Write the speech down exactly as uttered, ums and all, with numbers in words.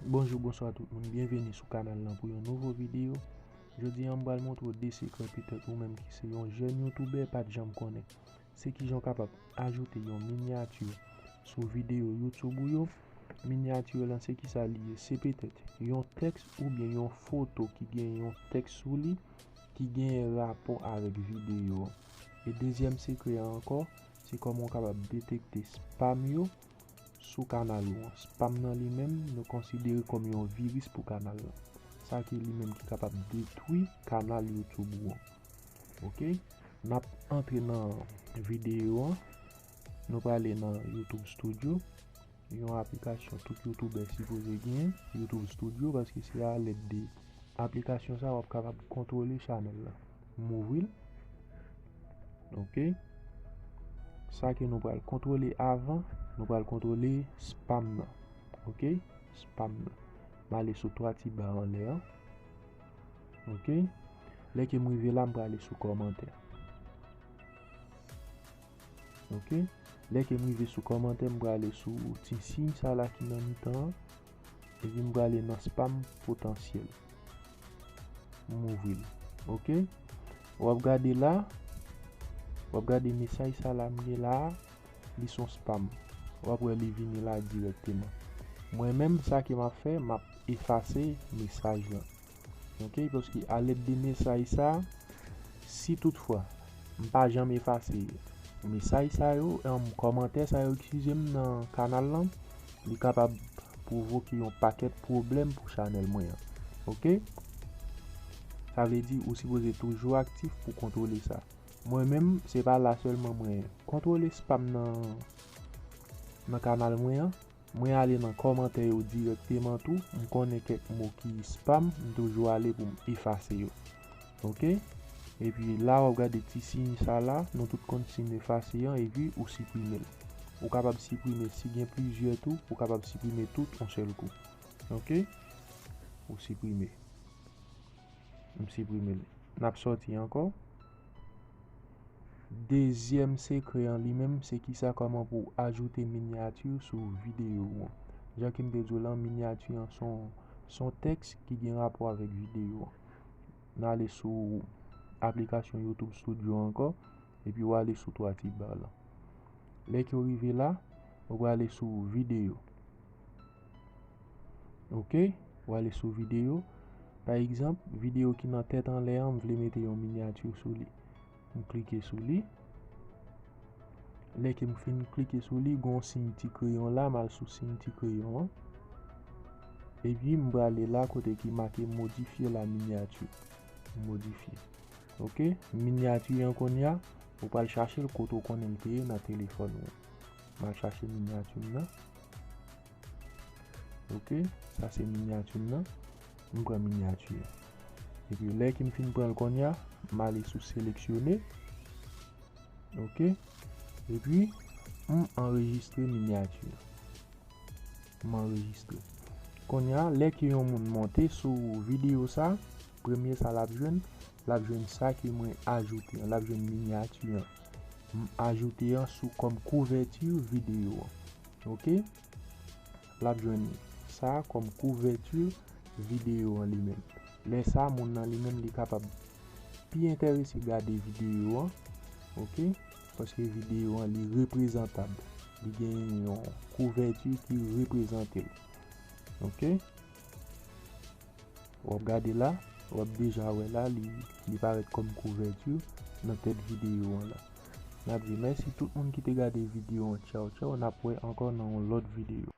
Bonjou, bonswa tout moun, byenveni sou kanal lan pou yon nouvo videyo. Jodi a, m pral montre w de sekrè petèt ou menm ki se yon jèn youtubè pa t janm konnen. Se kijan w kapab ajoute yon minyati sou videyo YouTube ou yo. Minyati lan se kisa li ye? Se petèt yon tèks oubyen yon foto ki gen yon tèks sou li, ki gen rapò avèk videyo an. E dezyèm sekrè a ankò, se kòman w kapab detekte spam yo sou kanal ou an. Spam nan li menm, nou konsidere kòm yon viris pou kanal lan. Sa ki li menm ki kapab detwi kanal YouTube ou an. Oke? N ap antre nan videyo an. Nou prale nan YouTube Studio. Yon aplikasyon tout youtubè sipoze genyen, YouTube Studio, paske se alèd de aplikasyon sa w ap kapab kontwole chanèl la. M ouvri l. Oke. Sa ke nou pral kontwole avan, nou pral kontwole spam nan. Oke? Spam nan. M ale sou twa ti ba anlè an. Oke? Lè ke m rive la, m prale sou kòmantè. Oke? Lè ke m rive sou kòmantè, m prale sou ti siy sa la ki nan mitan an. Epi m prale nan spam potansyèl. M ouvri l. Oke? W ap gade la. W ap gade mesaj sa la m gen la a. Li se yon spam. W ap wè li vini la dirèkteman. Mwen menm, sa ke m ap fè, m ap efase mesaj lan. Oke, paske alèd de mesaj sa, si toutfwa m pa janm efase mesaj sa yo, em, kòmantè sa yo, eskize m, nan kanal lan, li kapab pwovoke yon pakèt pwoblèm pou chanèl mwen an. Oke? Sa vle di ou sipoze toujou aktif pou kontwole sa. Mwen menm, se pa la sèlman mwen kontwole spam nan, nan kanal mwen an. Mwen ale nan kòmantè yo dirèkteman tou. M konnen kèk mo ki spam, m toujou ale pou m efase yo. Oke? Epi la, w ap gade ti siy sa la, nou tout konn siy efase an, epi ou siprime l. Ou kapab siprime, si gen plizyè tou, ou kapab siprime tout yon sèl kou. Oke? Ou siprime. M siprime l. N ap sòti ankò. Dezyèm sekrè an li menm, se kisa, kòman pou w ajoute minyati sou videyo w an. Jan ke m te di w lan, minyati an se yon, se yon tèks ki gen rapò avèk videyo an. N ale sou aplikasyon YouTube Studio ankò, epi w ale sou twa ti ba lan. Lè ke w rive la, ou prale sou videyo. Oke, w ale sou videyo. Pa egzanp, videyo ki nan tèt anlè an, m vle mete yon minyati sou li. M klike sou li. Lè ke m fin klike sou li, gen yon siy ti kreyon la, m al sou siy ti kreyon an. Epi m prale la kote ki make modifye la minyati. M modifye. Oke, minyati an kounye a, ou pral chache l kote w konnen l te ye nan telefòn ou an. M al chache minyati m nan. Oke, sa se minyati m nan. M pran minyati an. Epi lè ke m fin pran l kounye a, m ale sou seleksyone. Oke. Epi, m anrejistre minyati an. M anrejistre. Kounye a, lè ke yon moun monte sou videyo sa, premye sa l ap jwenn, l ap jwenn sa ke mwen ajoute an, l ap jwenn minyati an. M ajoute an sou kòm kouvèti videyo an. Oke? L ap jwenn sa kòm kouvèti videyo an li menm. Lè sa, moun nan li menm li kapab pi enterese gade videyo an, oke? Paske videyo an li reprezantab. Li gen yon kouvèti ki reprezante l. Oke? W ap gade la, w ap deja wè la, li, li parèt kòm kouvèti nan tèt videyo an la. N ap di mèsi tout moun ki te gade videyo an. Tchaw, tchaw, n ap wè ankò nan yon lòt videyo.